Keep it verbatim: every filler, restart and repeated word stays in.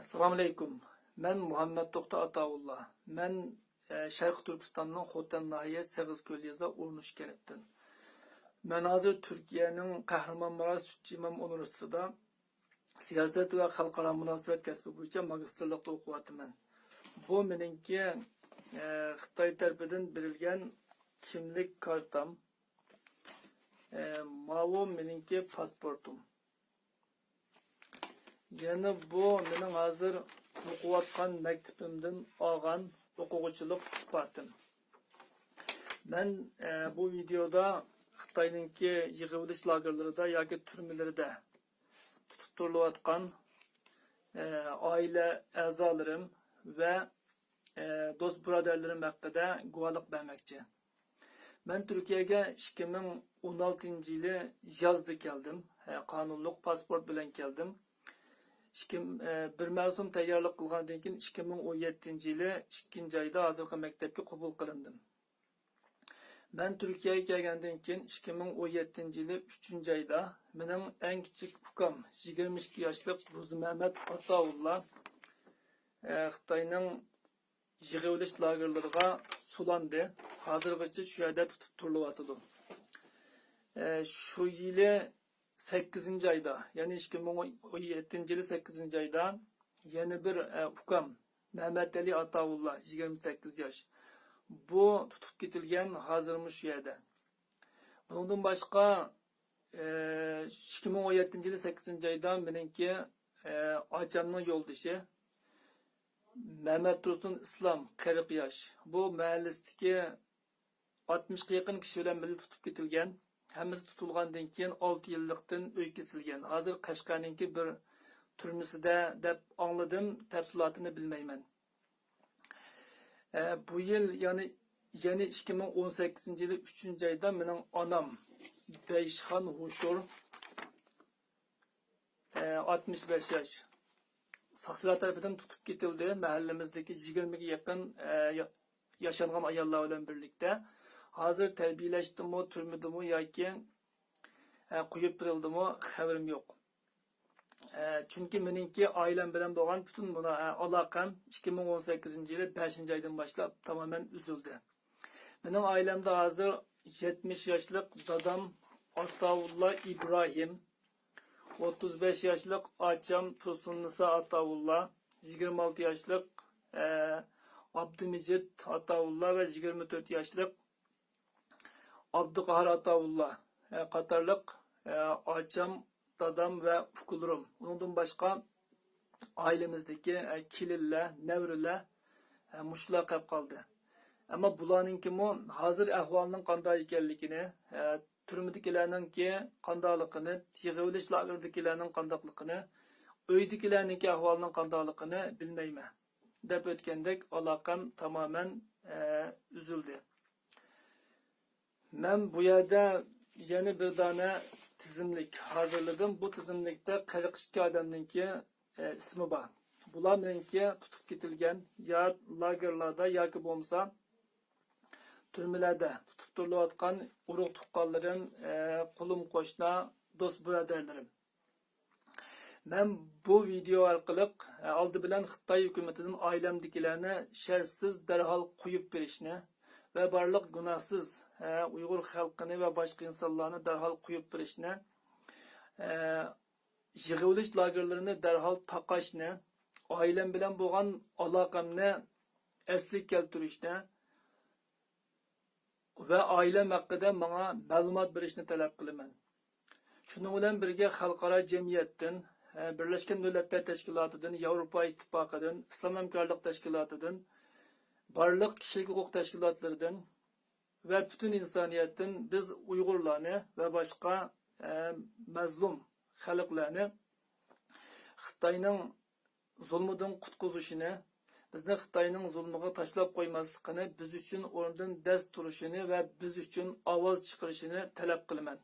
ئەسسالامۇئەلەيكۇم. مەن مۇھەممەد توختى ئاتاۋۇللا. مەن، ئە، شەرقىي تۈركىستاننىڭ خوتەن ناھىيە سېغىزكۆل يېزا ئورنۇش كەنتتىن. مەن ھازىر تۈركىيەنىڭ قەھرىمانماراش سۈتچى ئىمام ئۇنىۋېرسىتېتىدا سىياسەت ۋە خەلقئارا مۇناسىۋەت كەسپى بويىچە ماگىستىرلىقتا ئوقۇۋاتىمەن. بۇ مېنىڭكى، ئە، خىتاي تەرىپىدىن بېرىلگەن كىملىك كارتام. ئە، ماۋۇ مېنىڭكى پاسپورتۇم. يەنە بۇ مېنىڭ ھازىر ئوقۇۋاتقان مەكتىپىمدىن ئالغان ئوقۇغۇچىلىق ئىسپاتىم. مەن، ئە، بۇ ۋىدېيودا خىتاينىڭكى يىغىۋېلىش لاگېرلىرىدا ياكى تۈرمىلىرىدە تۇتۇپ تۇرۇلۇۋاتقان، ئە، ئائىلە ئەزالىرىم ۋە، ئە، دوست بۇرادەرلىرىم ھەققىدە گۇۋاھلىق بەرمەكچى. مەن تۈركىيەگە ئىككى مىڭ ئون ئالتىنچى يىلى يازدا كەلدىم. ھە، قانۇنلۇق پاسپورت بىلەن كەلدىم. ئىككى، ئە، بىر مەۋسۇم تەييارلىق قىلغاندىن كېيىن، ئىككى مىڭ ئون يەتتىنچى يىلى ئىككىنچى ئايدا ھازىرقى مەكتەپكە قوبۇل قىلىندىم. مەن تۈركىيەگە كەلگەندىن كېيىن، ئىككى مىڭ ئون يەتتىنچى يىلى ئۈچىنچى ئايدا مېنىڭ ئەڭ كىچىك ئۇكام، يىگىرمە ئىككى ياشلىق روزىمەمەت ئاتاۋۇللا، ئە، خىتاينىڭ يىغىۋېلىش لاگېرلىرىغا سولاندى. ھازىرغىچە شۇ يەردە تۇتۇپ تۇرۇلۇۋاتىدۇ. ئە، شۇ يىلى سەككىزىنچى ئايدا، يەنى ئىككى مىڭ ئون يەتتىنچى يىلى سەككىزىنچى ئايدا يەنە بىر، ئە، ئۇكام مەمەتئەلى ئاتاۋۇللا، يىگىرمە سەككىز ياش. بۇ تۇتۇپ كېتىلگەن، ھازىرمۇ شۇ يەردە. بۇنىڭدىن باشقا، ئە، ئىككى مىڭ ئون يەتتىنچى يىلى سەككىزىنچى ئايدا مېنىڭكى، ئە، ئاچامنىڭ يولدىشى مەمەتتۇرسۇن ئىسلام، قىرىق ياش. بۇ مەھەللىسىدىكى ئاتمىشقا يېقىن كىشى بىلەن بىللە تۇتۇپ كېتىلگەن. ھەممىسى تۇتۇلغاندىن كېيىن ئالتە يىللىقتىن ئۆي كېسىلگەن. ھازىر قەشقەرنىڭكى بىر تۈرمىسىدە دەپ ئاڭلىدىم، تەپسىلاتىنى بىلمەيمەن. ئە، بۇ يىل، يەنى، يەنى ئىككى مىڭ ئون سەككىزىنچى يىلى ئۈچىنچى ئايدا مېنىڭ ئانام بەيشخان ھوشۇر، ئە، ئاتمىش بەش ياش، ساقچىلار تەرىپىدىن تۇتۇپ كېتىلدى. مەھەللىمىزدىكى يىگىرمىگە يېقىن، ئە، يا-، ياشانغان ئاياللار بىلەن بىرلىكتە. ھازىر تەربىيەلەشتىمۇ، تۈرمىدىمۇ ياكى، ئە، قويۇپ بېرىلدىمۇ، خەۋىرىم يوق. ئە، چۈنكى مېنىڭكى ئائىلەم بىلەن بولغان پۈتۈن مۇنا-، ئە، ئالاقەم ئىككى مىڭ ئون سەككىزىنچى يىلى بەشىنچى ئايدىن باشلاپ تامامەن ئۈزۈلدى. مېنىڭ ئائىلەمدە ھازىر يەتمىش ياشلىق دادام ئاتاۋۇللا ئىبراھىم، ئوتتۇز بەش ياشلىق ئاچام تۇرسۇننىسا ئاتاۋۇللا، يىگىرمە ئالتە ياشلىق، ئە، ئابدۇمىجىت ئاتاۋۇللا ۋە يىگىرمە تۆت ياشلىق ئابدۇقاھار ئاتاۋۇللا، ئە، قاتارلىق، ئە، ئاچام، دادام ۋە ئۇكىلىرىم. ئۇنىڭدىن باشقا ئائىلىمىزدىكى، ئە، كېلىنلەر، نەۋرىلەر، ئە، مۇشۇلار قېلىپ قالدى. ئەمما بۇلارنىڭكىمۇ ھازىر ئەھۋالىنىڭ قانداق ئىكەنلىكىنى، ئە، تۈرمىدىكىلەرنىڭكى قانداقلىقىنى، يىغىۋېلىش لاگېرىدىكىلەرنىڭ قانداقلىقىنى، ئۆيدىكىلەرنىڭكى ئەھۋالىنىڭ قانداقلىقىنى بىلمەيمەن. دەپ ئۆتكەندەك، ئالاقەم تامامەن، ئە، ئۈزۈلدى. مەن بۇ يەردە يەنە بىر دانە تىزىملىك ھازىرلىدىم. بۇ تىزىملىكتە قىرىق ئىككى ئادەمنىڭكى، ئە، ئىسمى بار. بۇلار مېنىڭكى تۇتۇپ كېتىلگەن يا لاگېرلاردا ياكى بولمىسا تۈرمىلەردە تۇتۇپ تۇرۇلۇۋاتقان ئۇرۇق تۇغقانلىرىم، ئە، قولۇم قوشنا، دوست بۇرادەرلىرىم. مەن بۇ ۋىدېئو ئارقىلىق، ئە، ئالدى بىلەن خىتاي ھۆكۈمىتىدىن ئائىلەمدىكىلەرنى شەرتسىز دەرھال قويۇپ بېرىشنى ۋە بارلىق گۇناھسىز، ئە، ئۇيغۇر خەلقىنى ۋە باشقا ئىنسانلارنى دەرھال قويۇپ بېرىشنى، ئە، يىغىۋېلىش لاگېرلىرىنى دەرھال تاقاشنى، ئائىلەم بىلەن بولغان ئالاقەمنى ئەسلىگە كەلتۈرۈشنى، ۋە ئائىلەم ھەققىدە ماڭا مەلۇمات بېرىشنى تەلەپ قىلىمەن. شۇنىڭ بىلەن بىرگە، خەلقئارا جەمئىيەتتىن، بىرلەشكەن دۆلەتلەر تەشكىلاتىدىن، ياۋروپا ئىتتىپاقىدىن، ئىسلام ھەمكارلىق تەشكىلاتىدىن، بارلىق كىشىلىك ھوقۇق تەشكىلاتلىرىدىن ۋە پۈتۈن ئىنسانىيەتتىن بىز ئۇيغۇرلارنى ۋە باشقا، مەزلۇم خەلقلەرنى خىتاينىڭ زۇلمىدىن قۇتقۇزۇشىنى، بىزنى خىتاينىڭ زۇلمىغا تاشلاپ قويماسلىقىنى، بىز ئۈچۈن ئورنىدىن دەس تۇرۇشىنى ۋە بىز ئۈچۈن ئاۋاز چىقىرىشىنى تەلەپ قىلىمەن.